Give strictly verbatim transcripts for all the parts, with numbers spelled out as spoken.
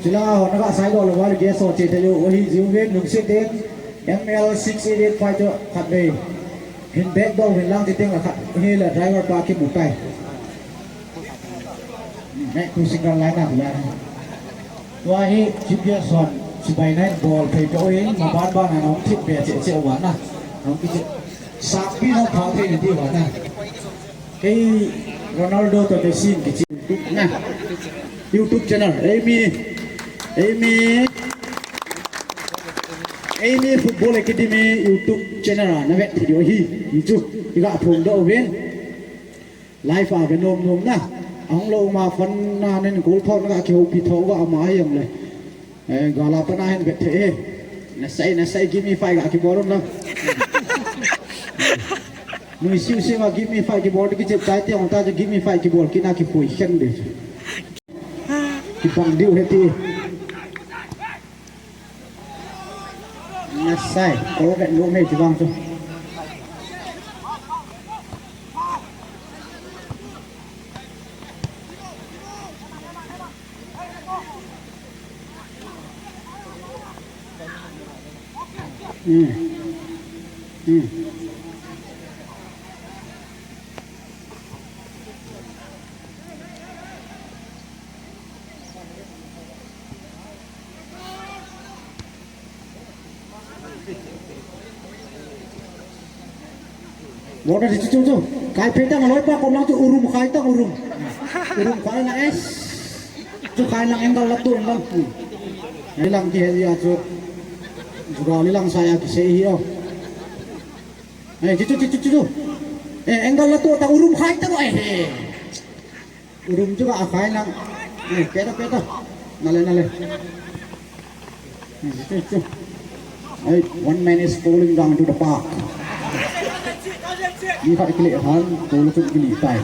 Chule hon naga sai doh lou vale guest ho che thei u ahi jiuvin, lungset in M L six eight eight five chu khatvei hin back doh uvin lang, chuteng le khat hile driver pa kimu tai. Mek tu single line up le. Tua hi G P S hon chibai nai bol phei peh u hi, maban ban a hung thip be che che uva na. Hung kiche. Sakpi hung phah thei na ti uva na. Kei Ronaldo toh Messi kichi na. YouTube channel. Eimi. Eimi. Eimi Football Academy YouTube channel a na vet video hi. Hi chu. Iga phong doh uvin. Live a ve nom nom na. Ahung lou ma fan na nen goal thon ga kihoupi tho ga ama hi ang le. Eh, gala pa na hin vet the. Na sai, na sai, give me five ga kibol na. Nui siu siu ga give me five kibol kichep tai te ong ta give me five kibol kina kipui khen de. Kibang diu he ti. Nasai, ko vet lou me ti bang tu. Hmm. Hmm. Bol chu chu chu. Kai phei tang loi pa kom lang chu urum khai tang urum. Urum khai lang es. Chu khai lang angle la tu lang. Ni lang ti he ya chu. Chu ga ni lang sa ya kisei hi o. Eh, chu chu chu chu chu. Eh, angle la tu ta urum khai tang o eh. Urum chu ga khai lang. Eh, peta peta. Nale nale. Ai, one man is falling down to the park. Ni khat kile han, tol chu kile tai.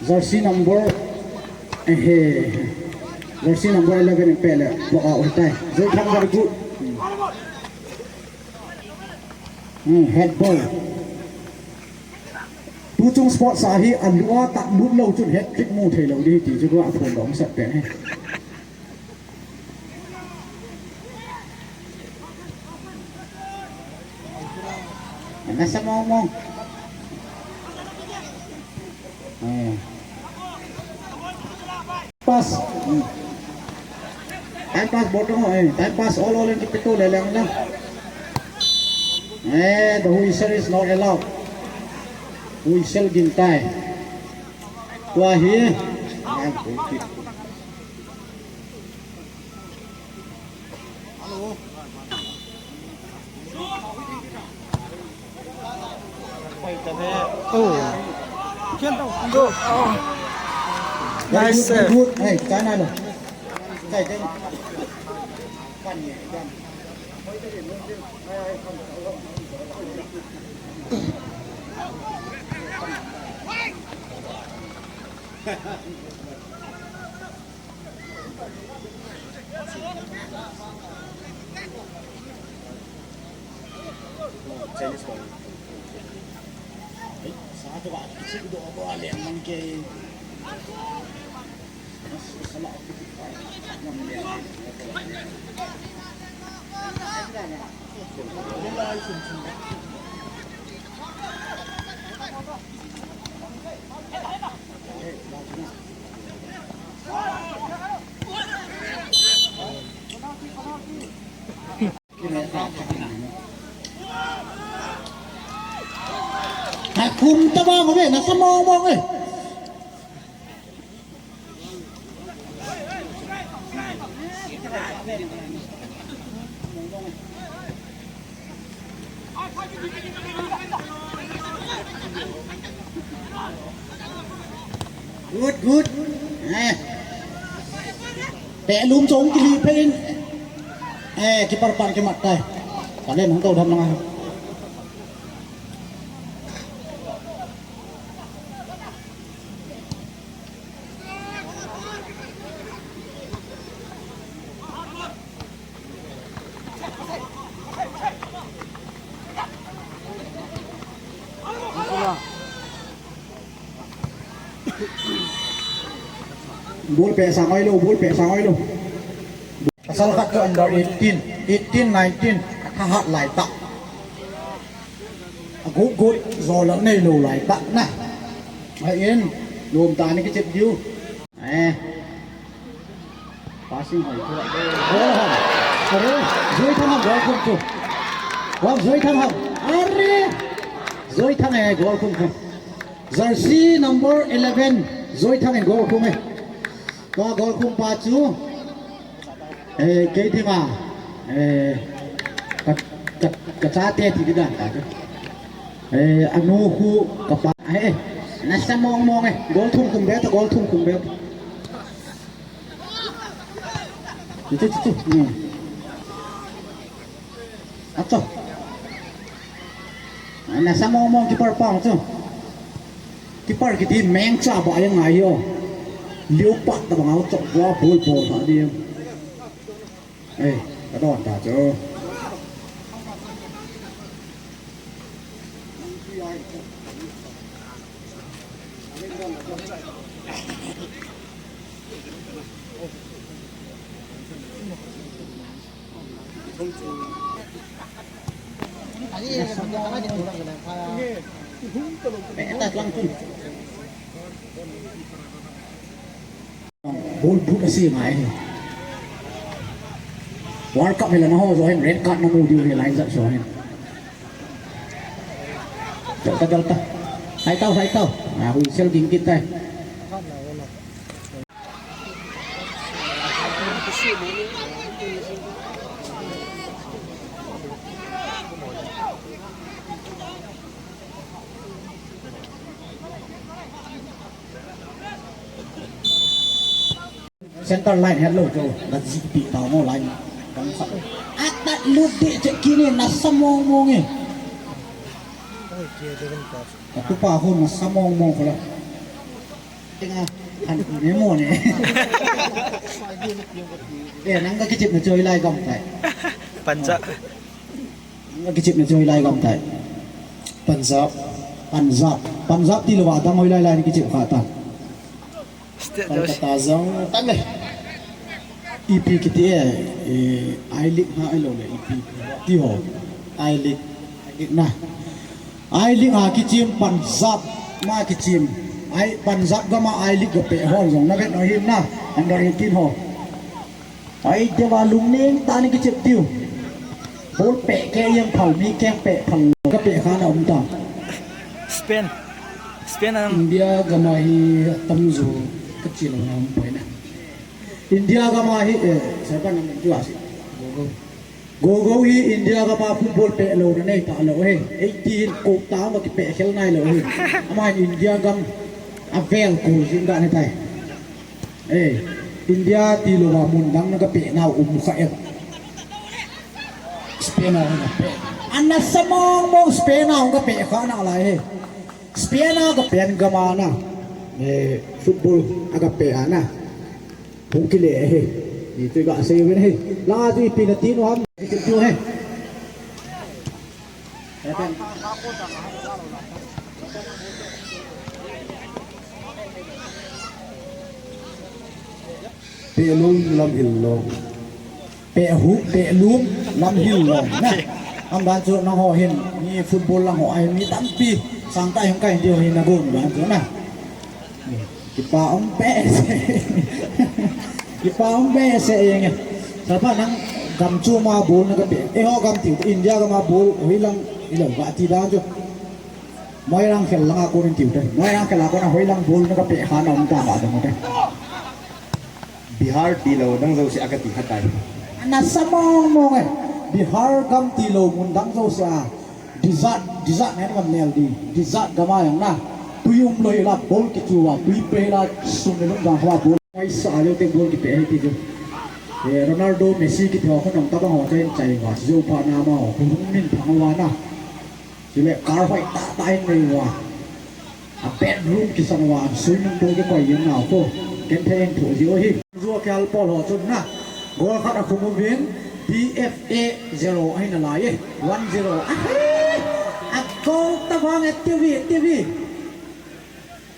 Jersey number, eh, jersey number eleven in pele, block out tai. Zai thang very good. Hmm, head ball. Tuchung sports a hi alut a, talut lou chun hat trick mu thei lou ding ti chu ka phongdoh masat pen hi. Nasa mong mong. Eh. Pass. Hmm. Time pass bol to, eh. Time pass all, all in kipeto le lang lang. Eh, the whistle is not allowed. Whistle gin tai. Tua hi. Ah, goal kick. Oh. Nice save. Good, good. Hey, chana lo. Akum tabang ko na sa mo mo eh. Good, good. Eh. Te lum chong kili phe in. Eh, keeper pan kemat tai. Kalen hung to dam na. Ball peh sang oi lo, ball peh sang oi lo. Pasal khat chu under eighteen, eighteen, nineteen, athahat lai tah. Agut gut, jol lou nei lou lai tah na. Ahin, lom tah in kichep diu. Eh. Passing hoi chu. Goal ham. Are, Joithang ham goal khum chu. Wah, Joithang ham. Are, Joithang eh, goal khum chu. Jersey number eleven, Joithang in goal khum e. Tua goal khum pa chu, eh, kei dinga, eh, ka, ka, ka chate ti di dan ta chu. Eh, anu khu ka pa, eh, eh, nasa mong mong eh, goal thum khum be ta, goal thum khum be ta. Chu, chu, chu, chu. Hmm. Ato. Nasa mong mong keeper pa chu. Keeper kiti mengcha ba yang ngai yo. Liu pat ta bang au chok bua bol bol ha di. Eh, ka don ta chu. Bol but asi ngai. World Cup hila na ho jo hin red card na mu diu hi lai jat so hin. Dal ta, dal ta. Hai tau, hai tau. Ah, whistle ging kit tai. Center line hello jo, la ji pi ta mo line. Atat lut de che kini nasa mong mong e. Ka tu pa ho nasa mong mong ko la. Tenga han ko ne mo ne. Eh, nang ka kichep na choi lai gam tai. Panjab. Nang ka kichep na choi lai gam tai. Panjab. Panjab. Panjab ti lo wa dang hoi lai lai kichep kha ta. State Kolkata jong tam e. Ipi kiti e, eh, I-League na ilo le ipi ti ho. I-League, I-League na. I-League a kichim Punjab na kichim. Ai Punjab gam a I-League ga pe ho jong na vet no hin na. Under eighteen ho. Ai, deva lungning tah in kichep diu. Bol peh kei jeng phal, mi keng peh phal, ka peh kha na um ta. Spain. Spain a. India gam a hi atam jo ka chi lou na um poi na. India gam a hi, eh, sa pa na min ju a si. Gogo. Gogo hi India gam a football peh lou na nei ta lou he. Eighteen ko ta ma kipeh khel nai lou he. Ama India gam a vel ko jing da ne tai. Eh, India ti lou va mun dang na ka peh nau um kha em. Spain a ka peh. Ana sa mong mong Spain a ka peh kha na lai he. Spain a ka pen gam a na. Eh, football a ka peh a na. Hung kile he. Ni tu ka sei ven he. La tu ipi na ti no ham. Ti tu he. Pehlum lamhil lom. Pehhu, pehlum lamhil lom. Na. Am dan chu nangho hin, mi football lang ho ai mi tampi. Sang kai hung kai diu hin na gon dan chu na. Kipa um behseh. Kipa um behseh jeng e. Sapa nang gam chu ma bol na ka pe. Eiho gam ti India gam a bol hoilang ilo ka ti dan chu. Moirang khel langa kon in tiu te. Moirang khel a kon a hoilang bol na ka pe kha na um ta ma dong te. Bihar ti lou dang jouse a ka ti kha tai. Ana sa mong mong e. Bihar gam ti lou mun dang jouse a. Desert, desert nen gam nel di. Desert gam a jong na. Tui um lou hi la bol kichu a. Tui pe la sum le lum dang hoa bol. Mai sa leu te bol kipe hi ti chu. Eh, Ronaldo, Messi kiti ho khun ong tabang ho chen chai va. Chu pa na ma ho. Khu hung min phang va na. Chule car hoi tah tah in nei uva. A bedroom kisan uva, swimming pool kikoi jeng nau khu. Ken thei in thu ji u hi. Jua kihal pol ho chun na. Goal khat a khum uvin, D F A zero ahi nalai e. One zero. Ahi! A goal tabang e T V, T V.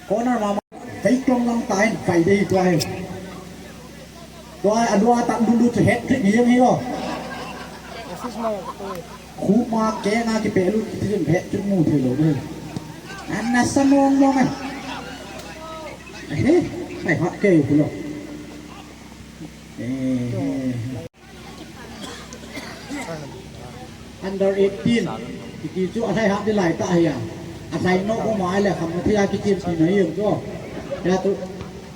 Corner mama. Vei tong lang ta in, vai dei tua hi. Tua, adua tah lulu chu hat-trick hi jeng hi o. Khuma kenga kipelut kiti jong hat-trick mu thei lou de. Ana sa mong mong e. He, ai hat ke ku lo. Eh. Under eighteen. Kiti chu alhai hat di lai ta hi a. Alhai no ko ma le kham na thia kichem ti na hi ko. Ya tu.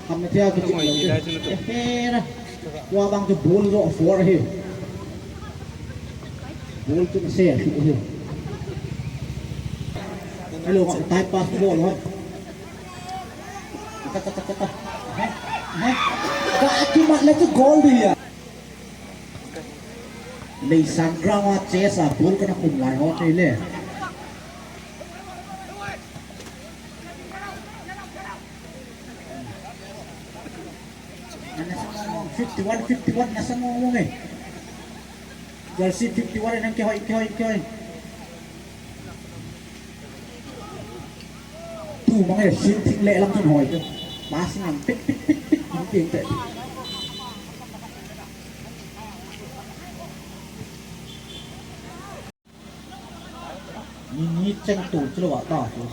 Kham na thia kichem lo. He na. Tua bang chu ball jo four hi. Ball chu na se hi. Hello, tai pass ball ho. Ka, ka, ka, ka, ka. He? He? Ka kimat le chu goal di ya. Leisang ground a chase a ball kana kum lai ho thei le. Fifty-one, fifty-one, nasa mo mo eh. Jersey fifty-one, nang kihoi, kihoi, kihoi. Tu mang e, sin thing le lam chun hoi tu. Passing ang pik, pik, pik, pik, pik, pik, pik. Ni, ni cheng tu, chilo wa ta tu.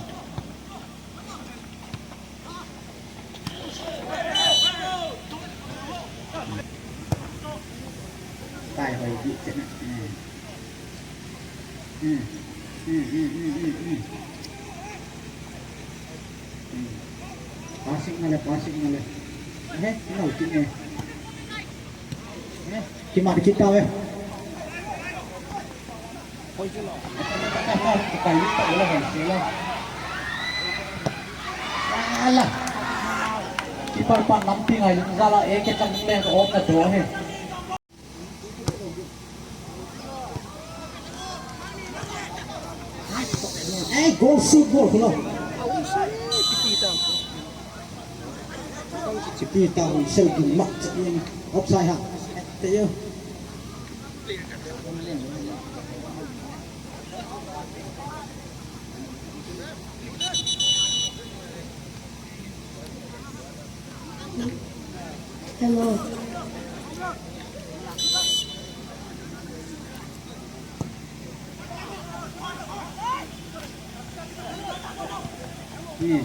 Tai hoi di chena. Hmm. Hmm. Hmm, hmm, hmm, hmm, hmm. Hmm. Passing na le, passing na le. Eh, no, kine. Eh, kimat kita ve. Ala. Keeper pa lampi ngai, jala e ke chang le ko op na do he. Ei, goal shoot, goal, goal. Chipi ta hung sel tung mak, chipi offside ha. Te yo. Hello. Hmm.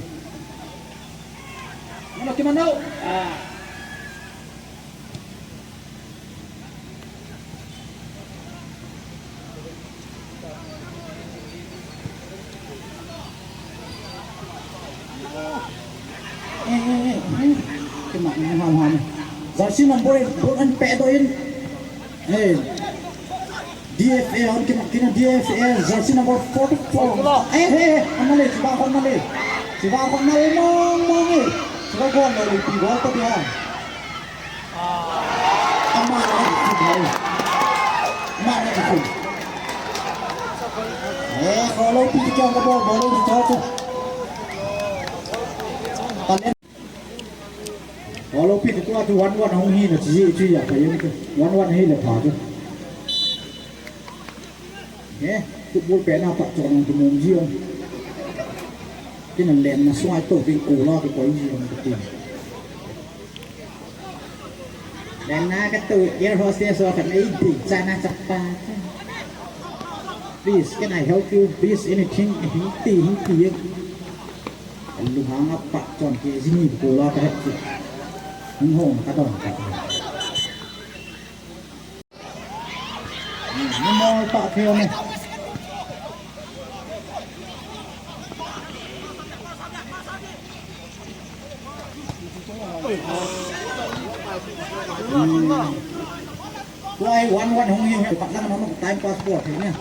Mano, kiman nau? Ah. Eh, eh, eh, eh. Kiman nau, ham, ham. Jersey number eight, ball and pad in. Eh. D F A hon kimat kit na, D F A jersey number forty-four. Eh, eh, eh, hon na le, chiva hon na le. Chiva hon na le, mong, mong e. Chiva goal lo, ipi goal ta dia. Ama na ipi goal. Ama na ipi goal. Eh, goal lo, ipi goal, goal lo, ipi goal. Talent. Alopi tu tua chu one one hung hi na chi chi ya pa yem tu. One one hi le pha tu. He, football pe na pa chon tu mong ji ong. Kin len na suai to kin ko la ko koi ji ong tu. Len na ka tu air hostess wa ka nei di cha na cha pa. Please, can I help you? Please, anything, hing ti, hing ti. Lunghang a pat chon ke jing ni ko la ka het chu. Hung hong ka don ka. Ni mo pa ke ne. Hmm. Tua hi one one hung hi, hi, pat lang na mo time pass ko, hi na.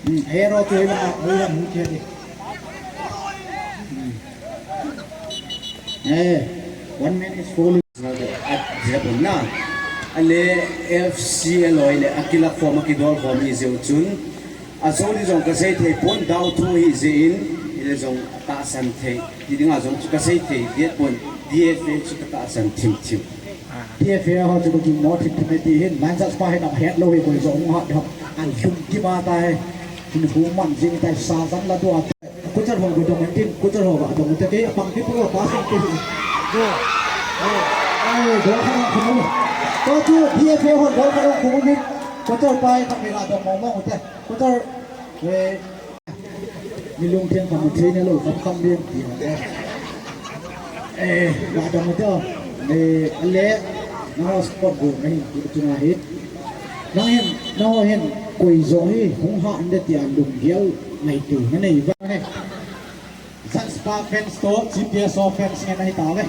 Hmm, hero tu hi na, hi na, hi na. Hmm. Eh, one man is falling. At jabun na. Ale F C aloi le, akila form, akidol form hi jeu chun. Ajo ni jong kasei thei pon, dau thu hi jeh in, ile jong atahsan thei. Ti dinga jong chu kasei thei, diet pon, D F A chu katahsan thim thim. D F A ho chu kimo thim thim ti hin, man judge pa hin ahet lou hi koi jong hat ham. Alung kima tai. Hin hu man jing tai sa jan la tua. Kuchar ho dong tin, kuchar ho dong te ke pang ki pu pa sa ke. Go. Ai, go kha kha. Ko chu D F A hon bol ka lo ko ni. Ko chor pai ka mi la dong mo mo te. Ko chor, eh, mi lung thiang ka mu thei ne lo, kam kam lien ti na. Eh, la dong mo te. Eh, le, na ho sport go, na hin, tu tu na hin. Na hin, na ho hin, koi jo hi, hung ha ande ti a lung gel, ngai tu, na nei va ne. Zanspa fans toh, G P S O fans ngen ahi tauve.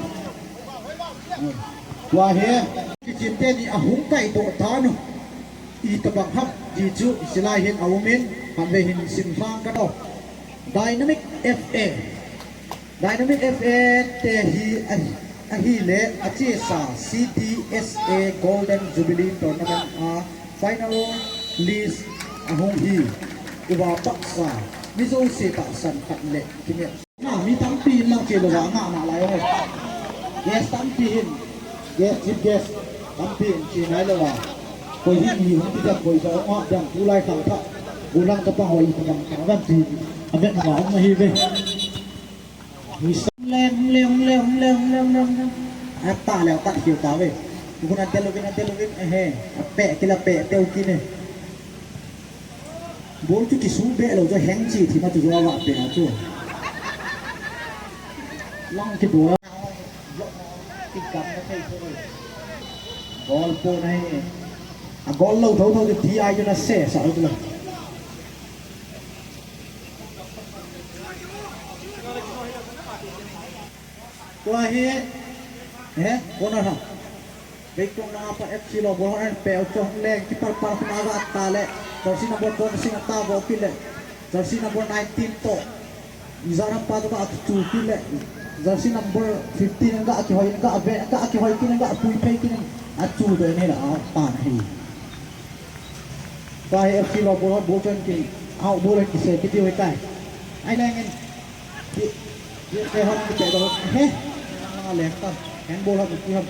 Tua hi, kichim teni ahung kaidoh tan u. Itobang ham, ti chu, silai hin aumin, khatvei hin simlhang kate. Dynamic F A. Dynamic F A te hi, ahi, ahile, achesa, C T S A Golden Jubilee Tournament a final list ahung hi. Uva paksa, mi jouse tahsan khat le, kine. Na, mi tampi in lang che lou va, nga na lai ho. Guest tampi in. Guest, chief guest. Tampi in che nai lou va. Koi hi mi hung ti dam, koi ja hung ha dam, tulai khang tha. Bulang ka pa hoi ti dam, ka dam ti. Avet na va, hung na hi ve. Hung leng, hung leng, hung leng. Ata le, ata khiu ta ve. Kun a delu vin, a delu vin, eh, eh. Ape, kila pe, teu kine. Ball chu kisu be lou chu heng chi thima chu jo va pe a chu. Lang kibol. Kikam na thei chu. Goal po na hi. A goal lou tho tho chu ti ai chu na se sa chu la. Tua hi, eh, corner ha. Beikong na pa F C Longbol hon pe u chong le, keeper pa khun a ga ta le. Jersey number four sing ta bo pi le. Jersey number nineteen to. Iza nam pa to ga chu pi le. Jersey number fifteen ga kihoi, ga ve, ga kihoi pi le, ga pui phei pi le. A chu de ne la a pa na hi. Tua hi F C Longbol hon bol chon ki, au bol ki se ki ti hoi tai. Ai le ngin. Ki, ki pe hon ki pe do. He. Na le ta. Handball hon ki hon.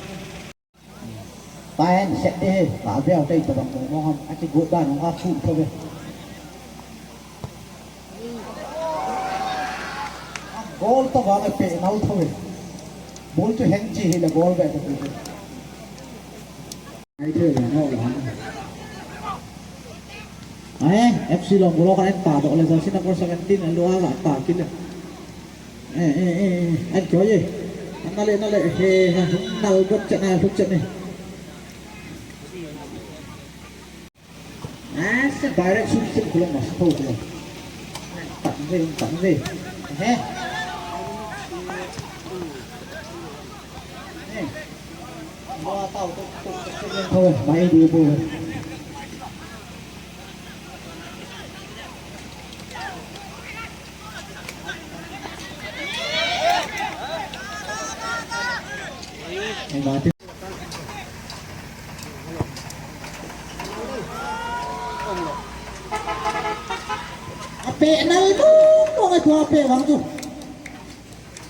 Pai an set de he, ka ve au tai to bang mo ham, a chi go ba no a pu to ve. Goal to ba pe nau to ve. Ball to heng chi hi le goal ve to ve. Ai the le no la. Ai, F C Longbol ka en ta do le jersey number seventeen lo a ta ki le. Eh, eh, eh, eh, an kyo ye. An na le, na le, he, he, nal bot chet na, bot chet ni. Ah, se direct shoot se kulang mas tau kulang. Tang ve, tang ve. He. He. Ba tau to, to, to, to, to, mai di bu. Ape nal tu, mo ngai tua pe wang tu.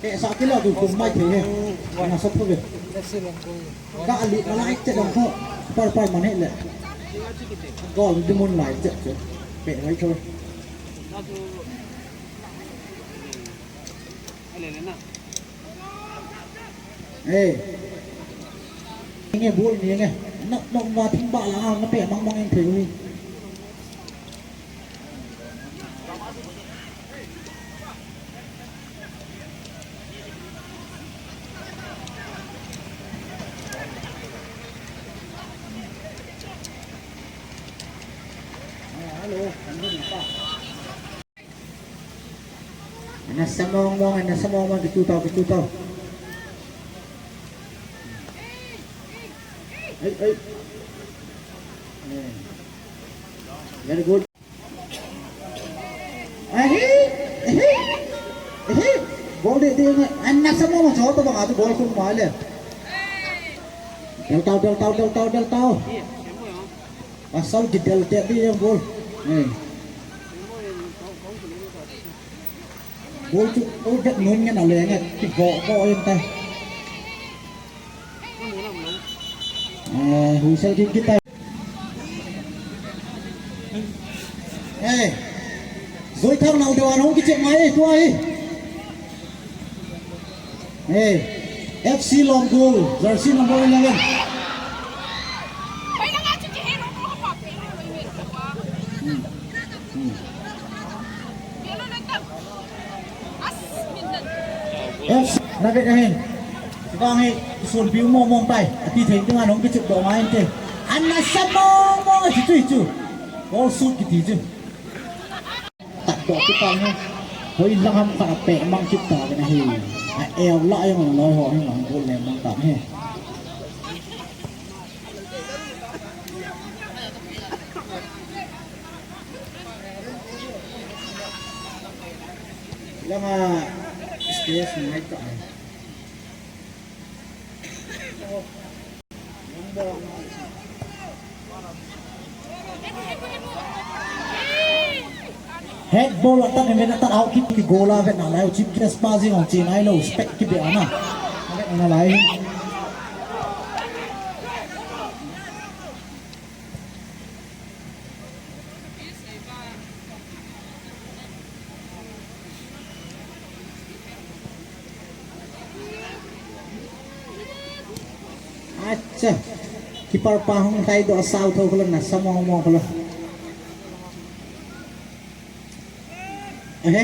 Pe sa kilo tu kum mai the he. Ana sa phu ve. Ka ali na lai che dong kho. Par par man he le. Goal di mun lai che che. Pe lai cho. Eh. Nge bol ni nge. Nok nok ma thing ba la na pe mang mang in the ui. Hello, hello, pa. Ana sa mong mong, ana sa mong mong, kitu tau, kitu tau. Hey, hey. Eh. Very good. Ahi, ahi, ahi. Goal di, di, ana sa mong mong, chot ba atu goal kum ma le. Del tau, del tau, del tau, del tau. Asal kidel te di yang bol. Eh. Bol chu, o vet nun ngen a le ngen. Ki vo, vo yen ta. Eh, hui sel ki kita. Eh. Zoi thang nau de wan hong ki chek mai, eh, tua, eh. Eh. F C Longbol, jersey number eleven. Vet ahin. Chuvang hi, sun piu mong mong tai. Ati thei tunga nong kichuk do ngai inte. Ana sa mong mong a chi chu chu. Goal shoot kiti chu. Tak do ki pa hi. Hoi lang ham khat a pe mang kit ta na hi. A el la yang loi ho hi lang goal le mang ta hi. Langa space ngai ta. Head ball attack, and then attack out kick, goal a vet na lai, chip just passing on chin ai lo, spec kibe ana. Vet na lai. Acha. Keeper pa hung thai do sao tho khala na samo mo khala. Ehe.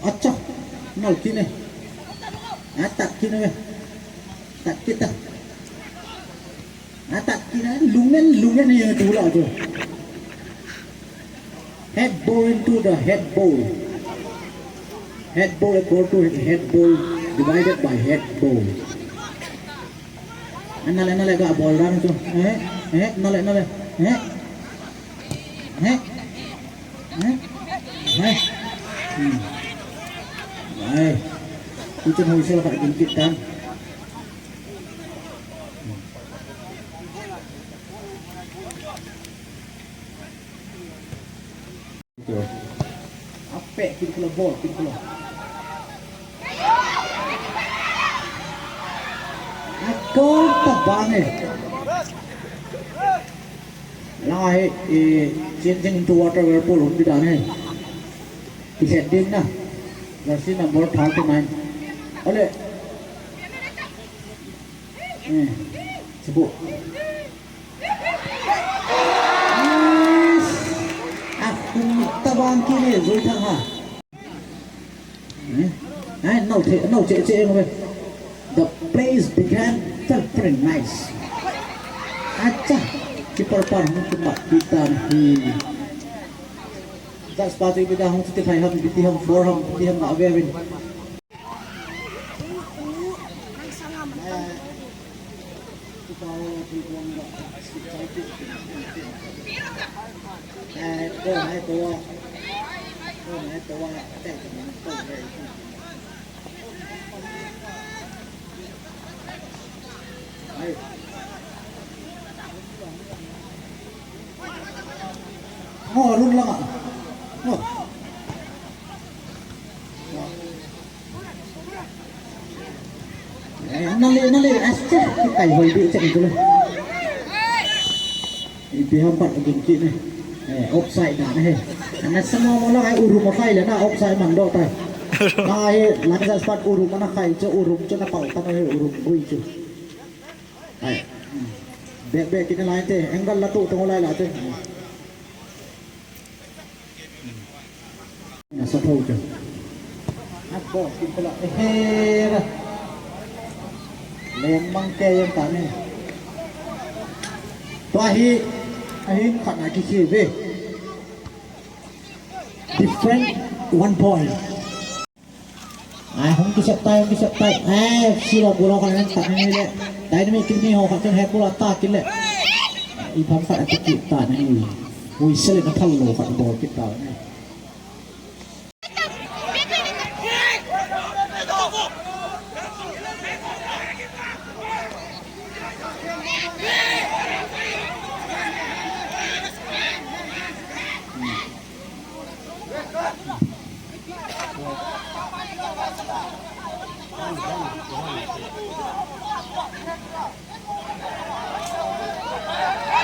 Acha. Nal kine. Atak kine. Tak kita. Atak kina lungen lungen yang tu lah tu. Head ball into the head ball. Head ball equal to head ball divided by head ball. Anale anale ga ball run tu. Eh, eh, nale nale. Eh. Eh. Eh. Eh. Hmm. Ai. Kucing hoisel ka gingkit tan. Ape, kin kula ball, kin kula. Akor tabang eh. Lai, eh, changing into water whirlpool hung kidan eh. Kiset ding na. Jersey number thirty-nine. Ole. Eh, sebut. Yes. Aku tabang kini, Zui Thang ha. Eh, eh, no che, no che, che, eh, the plays began, felt very nice. Acha, keeper pan, keeper kita ni. That's part of it, hung titi phai ham, titi ham, four ham, titi ham, na ave ave. Ngo run lama. Ngo. Eh, nale, nale, acha, kikai hoi di chan tu le. Ipi ham pat aging kit ne. Eh, offside da ne he. Ana sama mo la ai urum offside le na offside man do tai. Na he, lang sa spat urum ana khai cho urum cho na pau ta he urum gui cho. Ai. Bek bek kit na lai te, angle la tu tu lai la te. Nasa tho chu. At ball, kin pala. Ehe. Leng mang ke yang ta ni. Tua hi, ahin khat na ki khi ve. Different one point. Ai, hung kisep tai, hung kisep tai. Ai, sila bula khat nang tak ni le. Dynamic kini ho khat nang he bula ta kile. Ipi ham khat ati kit ta ni. Ui, sele na phal lo khat ball kit ta ni.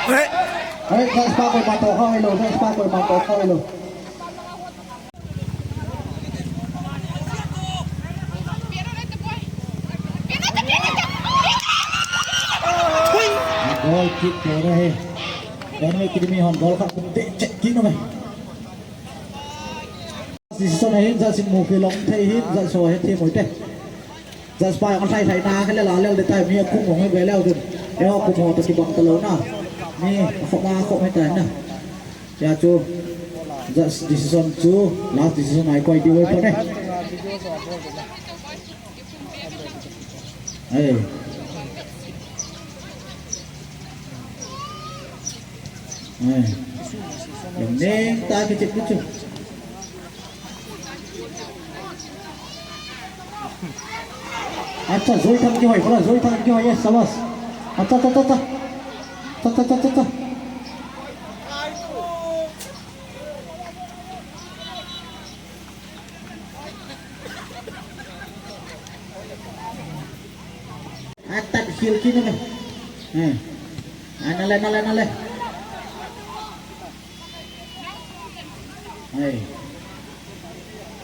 Hey, hey, next pa koi ma to, hoi lo, next pa koi ma to, hoi lo. Goal kick to rahe. Dynamic Academy hon goal khat kum te check kit na mai. Decision ahin, ja sin mu ke long thei hin, ja so he the moi te. Judge pa jong alhai lhai na kha le la lel de tai, mi akum hong hi ve leu dun. Eiho kum ho toh kibang talou na. Mi akhop ma khop hi tai na. Tia chu judge decision chu last decision ahi koi ti ve pon e. Ei. Ei. Neng ta kichep kichep. Acha, joi thang kihoi, bola, joi thang kihoi, yes, sabas. Acha, acha, acha, acha. Acha, acha, acha, acha. Atat khil kit na. Eh. Ah, nale, nale, nale. Hey.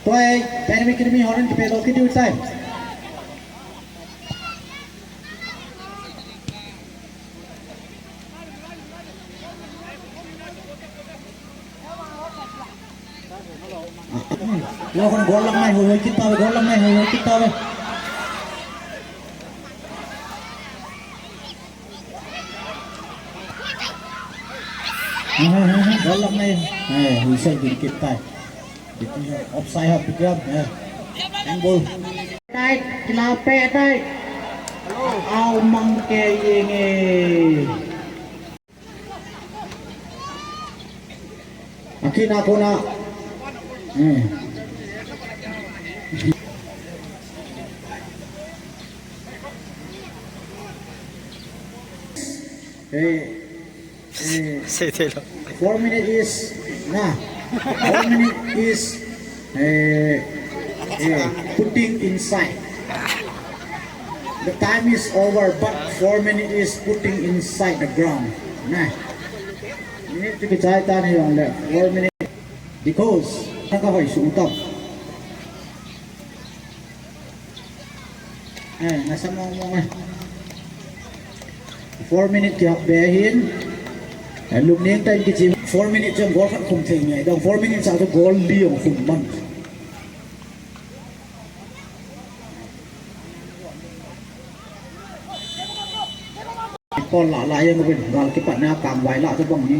Toi, dynamic enemy horan kipe lo kit u tai. Lo kon goal lang nai, hoi hoi kit tave, goal lang nai, hoi hoi kit tave. Goal lang nai, eh, hoi sai din kit tai. Offside ha, Bikram, eh. Handball. Nai, kila pe nai. Au mang ke yenge. Akina kona. Hmm. Hey, hey. Sei thei lou. Four minute is, na. Four minute is, eh, eh, putting inside. The time is over, but four minute is putting inside the ground. Na. Minute to be tight down here on left. Four minute. Because, naka hoi su utam. Eh, nasa mong mong eh. Four minute kihap be hin. Eh, lum neng time kichi four minute jong goal khat khum thei ngai. Dong four minute sa chu goal li jong khum man. Pol la la jong bin gal kipat na kang vai la chu bang ni.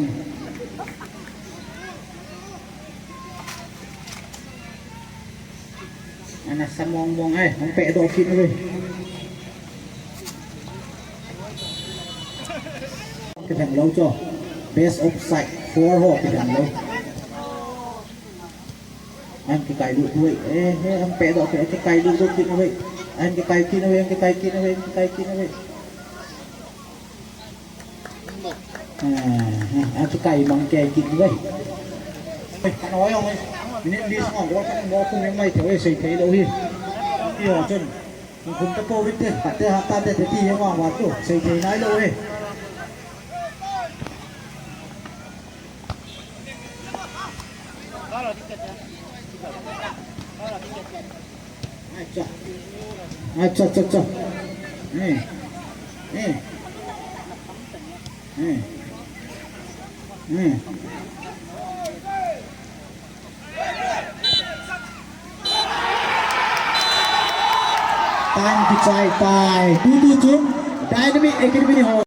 Ana sa mong mong ai, hung pehdoh kit uve. Kidang lou chu. Best of side four ho kidang lou. An kikai lut uve. Eh, eh, hung pehdoh kit, kikai lut lut kit uve. An kikai kit uve, an kikai kit uve, an kikai kit uve. Ah, ah, ah, kikai mang kei kit uve. Eh, ano ayong, eh. Minute li sanga goal khat mo kum jong mai thei, sei thei lou hi. Ti ho chun. Kum ta po vit te, khat te hat ta te te ti jong vang vat lou, sei thei nai lou hi. Acha. Acha, acha, acha. Eh. Eh. Eh. Eh. Time kichai tai. Tutu chun Dynamic Academy ho.